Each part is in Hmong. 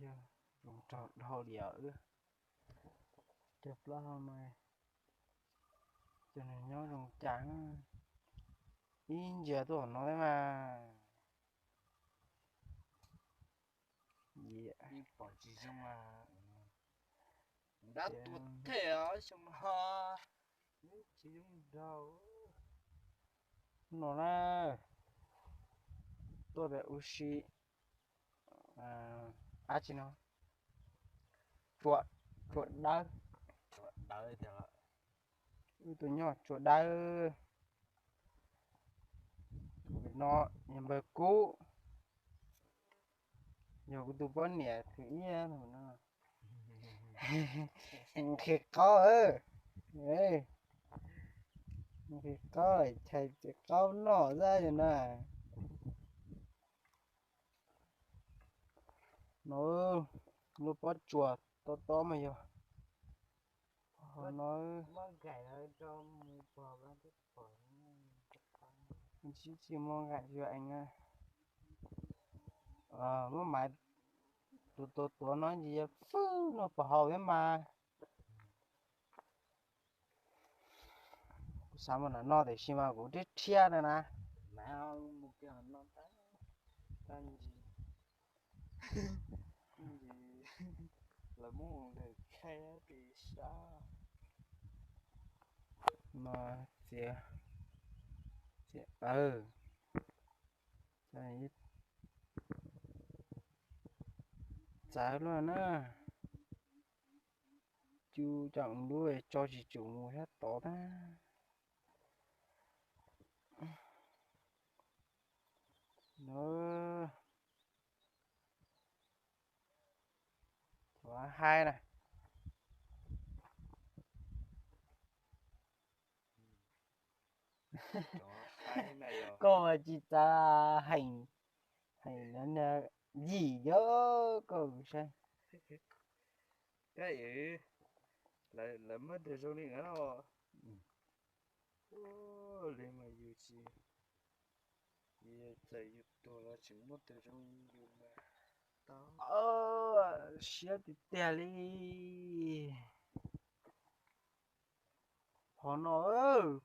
Zoo nraug dhau li os. Cov plaub hau no, cov nws nyob zoo cas, ib ntsia tuaj no thiab mas. Pom tsis zoo, dab tuag thiab xyoo no ho. Tsis zoo nraug no na. Tuaj tias ua si, dab tsi no, Tsua, Tsua Dawb. Wb tus nyob Tsua Dawb. Tus no yog npawg Kub, yog kuv tus poj niam thwv ib no. Nqhis qaub, nqhis qaub, chais txiv qaub noj xwb na. No, lub pob tsuas tob tob mas yog ho no. Tsis muaj nqaim yuav eev. Muab maiv tuav tuav tuav no ntsis fwj no puas haus thiab mas. Kuv xav mus nram no tiam sis mas kuv rhiab rhiab na na. Lawv muab mus lawm khe ti sab. No txiav, txiav, txawv luaj na. Cu cov lub tso tsis tsum mus sab tod tag. Cov haib na. Koj mas tsis txav heem, heem yim yog koj saib. Lawv muab tus zoo li no. Li mas yus tsis, yus txawm yus tuag los tseem muaj tus zoo li yus mas tau. Siab tiag tiag li. Phov no,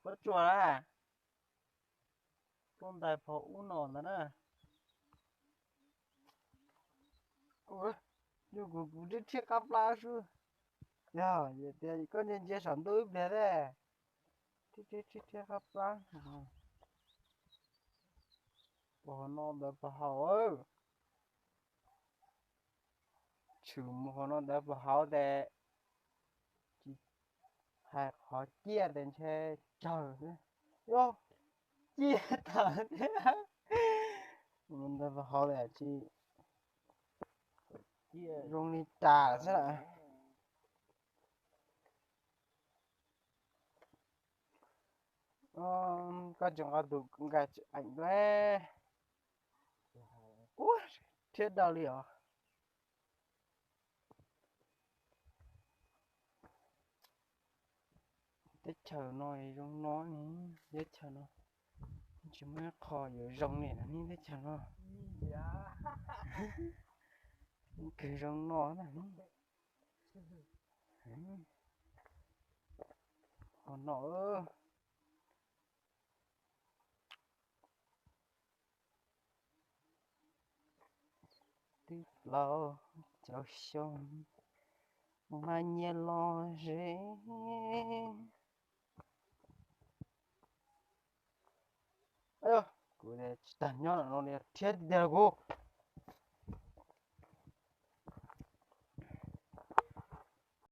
pob tsuas a, tuaj ntais phov ub no ntag na. Yog kuv, kuv rhiab rhiab qab plab xwb. Yog tias koj ntsia ntsia saum ntuj ib pliag thiab, rhiab rhiab qab plab. Pom no ntawd puas haus. Tshwm mus hauv no ntawd puas haus tes, tsis hais qhov ciaj tes ntshe tsawg xwb. Yog ciaj tag thiab. Mus ntawd puas haus tes tsis zoo li cas xwb lawm. Koj tsis nqa tus nqa eem dua. Ua, rhiab dog li os. Teb chaws no zoo no ne, teb chaws no tsis muaj ib qho yuav zoo li no ne, teb chaws no. Kws zoo no na. Ho no. Twb plaub caug xyoo mas nyias los ze. Kuv tsis tag nyob no li thiab tiag kuv.